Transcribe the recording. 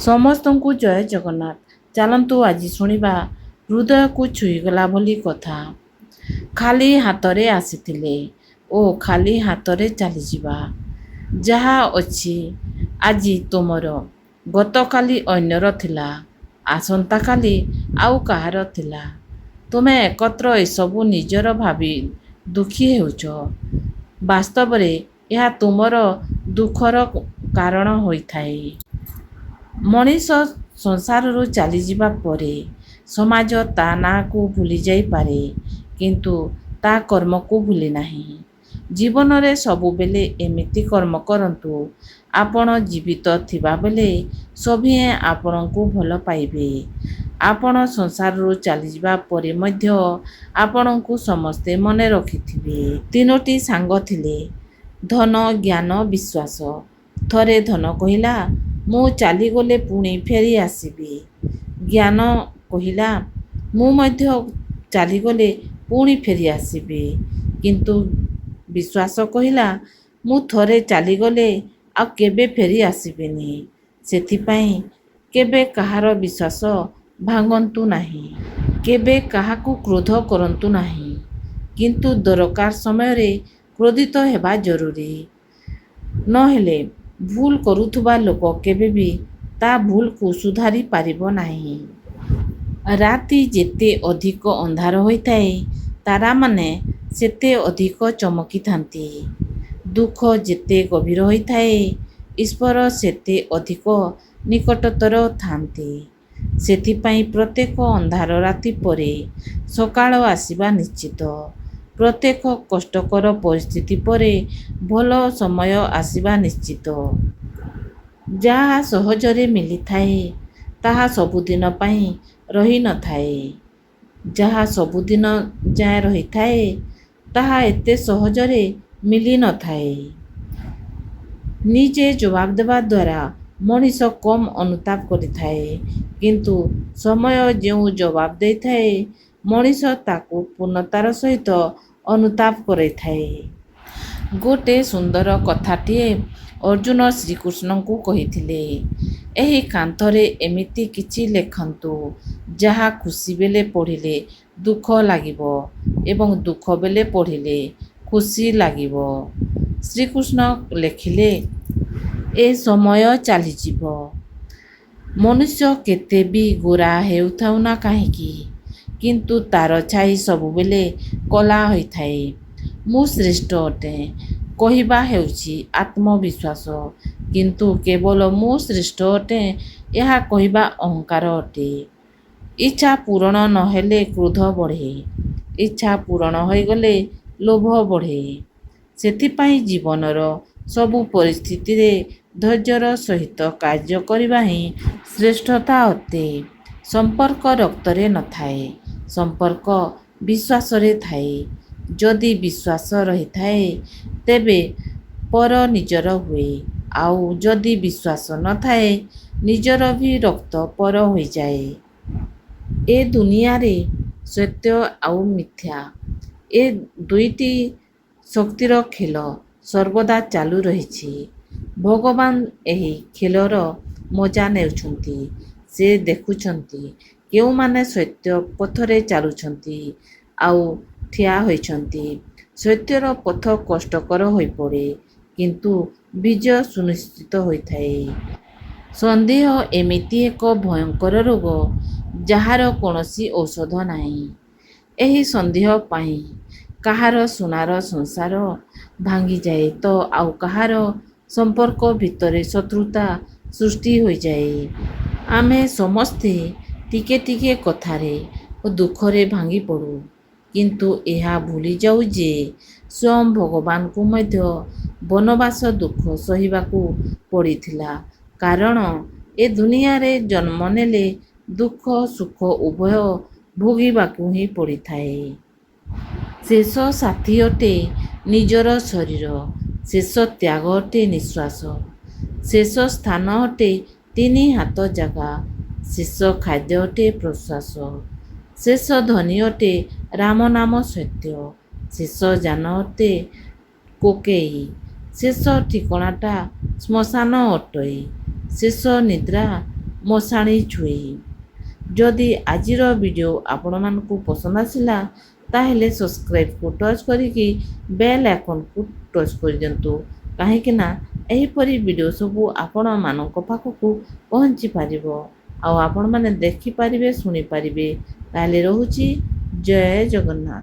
ସମସ୍ତଙ୍କୁ ଜୟ ଜଗନ୍ନାଥ। ଚାଲନ୍ତୁ ଆଜି ଶୁଣିବା ହୃଦୟକୁ ଛୁଇଁଗଲା ଭଳି କଥା। ଖାଲି ହାତରେ ଆସିଥିଲେ ଓ ଖାଲି ହାତରେ ଚାଲିଯିବା। ଯାହା ଅଛି ଆଜି ତୁମର, ଗତକାଲି ଅନ୍ୟର ଥିଲା, ଆସନ୍ତାକାଲି ଆଉ କାହାର ଥିଲା। ତୁମେ ଏକତ୍ର ଏସବୁ ନିଜର ଭାବି ଦୁଃଖୀ ହେଉଛ। ବାସ୍ତବରେ ଏହା ତୁମର ଦୁଃଖର କାରଣ ହୋଇଥାଏ। ମଣିଷ ସଂସାରରୁ ଚାଲିଯିବା ପରେ ସମାଜ ତା' ନାଁକୁ ଭୁଲିଯାଇପାରେ, କିନ୍ତୁ ତା' କର୍ମକୁ ଭୁଲେ ନାହିଁ। ଜୀବନରେ ସବୁବେଳେ ଏମିତି କର୍ମ କରନ୍ତୁ, ଆପଣ ଜୀବିତ ଥିବାବେଳେ ସଭିଏଁ ଆପଣଙ୍କୁ ଭଲ ପାଇବେ। ଆପଣ ସଂସାରରୁ ଚାଲିଯିବା ପରେ ମଧ୍ୟ ଆପଣଙ୍କୁ ସମସ୍ତେ ମନେ ରଖିଥିବେ। ତିନୋଟି ସାଙ୍ଗ ଥିଲେ, ଧନ, ଜ୍ଞାନ, ବିଶ୍ୱାସ। ଥରେ ଧନ କହିଲା, ମୁଁ ଚାଲିଗଲେ ପୁଣି ଫେରିଆସିବି। ଜ୍ଞାନ କହିଲା, ମୁଁ ମଧ୍ୟ ଚାଲିଗଲେ ପୁଣି ଫେରିଆସିବି। କିନ୍ତୁ ବିଶ୍ୱାସ କହିଲା, ମୁଁ ଥରେ ଚାଲିଗଲେ ଆଉ କେବେ ଫେରିଆସିବିନି। ସେଥିପାଇଁ କେବେ କାହାର ବିଶ୍ୱାସ ଭାଙ୍ଗନ୍ତୁ ନାହିଁ। କେବେ କାହାକୁ କ୍ରୋଧ କରନ୍ତୁ ନାହିଁ। କିନ୍ତୁ ଦରକାର ସମୟରେ କ୍ରୋଧିତ ହେବା ଜରୁରୀ। ନହେଲେ ଭୁଲ କରୁଥିବା ଲୋକ କେବେବି ତା' ଭୁଲକୁ ସୁଧାରି ପାରିବ ନାହିଁ। ରାତି ଯେତେ ଅଧିକ ଅନ୍ଧାର ହୋଇଥାଏ, ତାରାମାନେ ସେତେ ଅଧିକ ଚମକିଥାନ୍ତି। ଦୁଃଖ ଯେତେ ଗଭୀର ହୋଇଥାଏ, ଈଶ୍ୱର ସେତେ ଅଧିକ ନିକଟତର ଥାଆନ୍ତି। ସେଥିପାଇଁ ପ୍ରତ୍ୟେକ ଅନ୍ଧାର ରାତି ପରେ ସକାଳ ଆସିବା ନିଶ୍ଚିତ। ପ୍ରତ୍ୟେକ କଷ୍ଟକର ପରିସ୍ଥିତି ପରେ ଭଲ ସମୟ ଆସିବା ନିଶ୍ଚିତ। ଯାହା ସହଜରେ ମିଳିଥାଏ, ତାହା ସବୁଦିନ ପାଇଁ ରହିନଥାଏ। ଯାହା ସବୁଦିନ ଯାଏଁ ରହିଥାଏ, ତାହା ଏତେ ସହଜରେ ମିଳିନଥାଏ। ନିଜେ ଜବାବ ଦେବା ଦ୍ୱାରା ମଣିଷ କମ୍ ଅନୁତାପ କରିଥାଏ, କିନ୍ତୁ ସମୟ ଯେଉଁ ଜବାବ ଦେଇଥାଏ, ମଣିଷ ତାକୁ ପୂର୍ଣ୍ଣତାର ସହିତ ଅନୁତାପ କରାଇଥାଏ। ଗୋଟେ ସୁନ୍ଦର କଥାଟିଏ ଅର୍ଜୁନ ଶ୍ରୀକୃଷ୍ଣଙ୍କୁ କହିଥିଲେ, ଏହି କାନ୍ଥରେ ଏମିତି କିଛି ଲେଖନ୍ତୁ ଯାହା ଖୁସି ବେଳେ ପଢ଼ିଲେ ଦୁଃଖ ଲାଗିବ ଏବଂ ଦୁଃଖ ବେଳେ ପଢ଼ିଲେ ଖୁସି ଲାଗିବ। ଶ୍ରୀକୃଷ୍ଣ ଲେଖିଲେ, ଏ ସମୟ ଚାଲିଯିବ। ମନୁଷ୍ୟ କେତେ ବି ଗୋରା ହେଉଥାଉ ନା କାହିଁକି, କିନ୍ତୁ ତା'ର ଛାଇ ସବୁବେଳେ କଳା ହୋଇଥାଏ। ମୁଁ ଶ୍ରେଷ୍ଠ ଅଟେ କହିବା ହେଉଛି ଆତ୍ମବିଶ୍ୱାସ, କିନ୍ତୁ କେବଳ ମୁଁ ଶ୍ରେଷ୍ଠ ଅଟେ ଏହା କହିବା ଅହଙ୍କାର ଅଟେ। ଇଚ୍ଛା ପୂରଣ ନହେଲେ କ୍ରୋଧ ବଢ଼େ, ଇଚ୍ଛା ପୂରଣ ହୋଇଗଲେ ଲୋଭ ବଢ଼େ। ସେଥିପାଇଁ ଜୀବନର ସବୁ ପରିସ୍ଥିତିରେ ଧୈର୍ଯ୍ୟର ସହିତ କାର୍ଯ୍ୟ କରିବା ହିଁ ଶ୍ରେଷ୍ଠତା ଅଟେ। ସମ୍ପର୍କ ରକ୍ତରେ ନଥାଏ, ସମ୍ପର୍କ ବିଶ୍ୱାସରେ ଥାଏ। ଯଦି ବିଶ୍ୱାସ ରହିଥାଏ, ତେବେ ପର ନିଜର ହୁଏ, ଆଉ ଯଦି ବିଶ୍ୱାସ ନଥାଏ, ନିଜର ବି ରକ୍ତ ପର ହୋଇଯାଏ। ଏ ଦୁନିଆରେ ସତ୍ୟ ଆଉ ମିଥ୍ୟା, ଏ ଦୁଇଟି ଶକ୍ତିର ଖେଳ ସର୍ବଦା ଚାଲୁ ରହିଛି। ଭଗବାନ ଏହି ଖେଳର ମଜା ନେଉଛନ୍ତି। ସେ ଦେଖୁଛନ୍ତି କେଉଁମାନେ ସତ୍ୟ ପଥରେ ଚାଲୁଛନ୍ତି ଆଉ ଠିଆ ହୋଇଛନ୍ତି। ସତ୍ୟର ପଥ କଷ୍ଟକର ହୋଇପଡ଼େ, କିନ୍ତୁ ବିଜୟ ସୁନିଶ୍ଚିତ ହୋଇଥାଏ। ସନ୍ଦେହ ଏମିତି ଏକ ଭୟଙ୍କର ରୋଗ, ଯାହାର କୌଣସି ଔଷଧ ନାହିଁ। ଏହି ସନ୍ଦେହ ପାଇଁ କାହାର ସୁନାର ସଂସାର ଭାଙ୍ଗିଯାଏ ତ ଆଉ କାହାର ସମ୍ପର୍କ ଭିତରେ ଶତ୍ରୁତା ସୃଷ୍ଟି ହୋଇଯାଏ। ଆମେ ସମସ୍ତେ ଟିକେ ଟିକେ କଥାରେ ଓ ଦୁଃଖରେ ଭାଙ୍ଗିପଡ଼ୁ, କିନ୍ତୁ ଏହା ଭୁଲିଯାଉ ଯେ ସ୍ୱୟଂ ଭଗବାନଙ୍କୁ ମଧ୍ୟ ବନବାସ ଦୁଃଖ ସହିବାକୁ ପଡ଼ିଥିଲା, କାରଣ ଏ ଦୁନିଆରେ ଜନ୍ମ ନେଲେ ଦୁଃଖ ସୁଖ ଉଭୟ ଭୋଗିବାକୁ ହିଁ ପଡ଼ିଥାଏ। ଶେଷ ସାଥୀ ଅଟେ ନିଜର ଶରୀର, ଶେଷ ତ୍ୟାଗ ଅଟେ ନିଃଶ୍ୱାସ, ଶେଷ ସ୍ଥାନ ଅଟେ ତିନି ହାତ ଜାଗା, ଶେଷ ଖାଦ୍ୟ ଅଟେ ପ୍ରଶ୍ୱାସ, ଶେଷ ଧ୍ୱନି ଅଟେ ରାମ ନାମ ସତ୍ୟ, ଶେଷ ଯାନ ଅଟେ କୋକେଇ, ଶେଷ ଠିକଣାଟା ଶ୍ମଶାନ ଅଟଇ, ଶେଷ ନିଦ୍ରା ମଶାଣି ଛୁଇଁ। ଯଦି ଆଜିର ଭିଡ଼ିଓ ଆପଣମାନଙ୍କୁ ପସନ୍ଦ ଆସିଲା, ତାହେଲେ ସବସ୍କ୍ରାଇବ୍କୁ ଟଚ୍ କରିକି ବେଲ୍ ଆଇକନ୍କୁ ଟଚ୍ କରିଦିଅନ୍ତୁ, କାହିଁକି ନା ଏହିପରି ଭିଡ଼ିଓ ସବୁ ଆପଣମାନଙ୍କ ପାଖକୁ ପହଞ୍ଚି ପାରିବ ଆଉ ଆପଣମାନେ ଦେଖିପାରିବେ, ଶୁଣିପାରିବେ। ତାହେଲେ ରହୁଛି, ଜୟ ଜଗନ୍ନାଥ।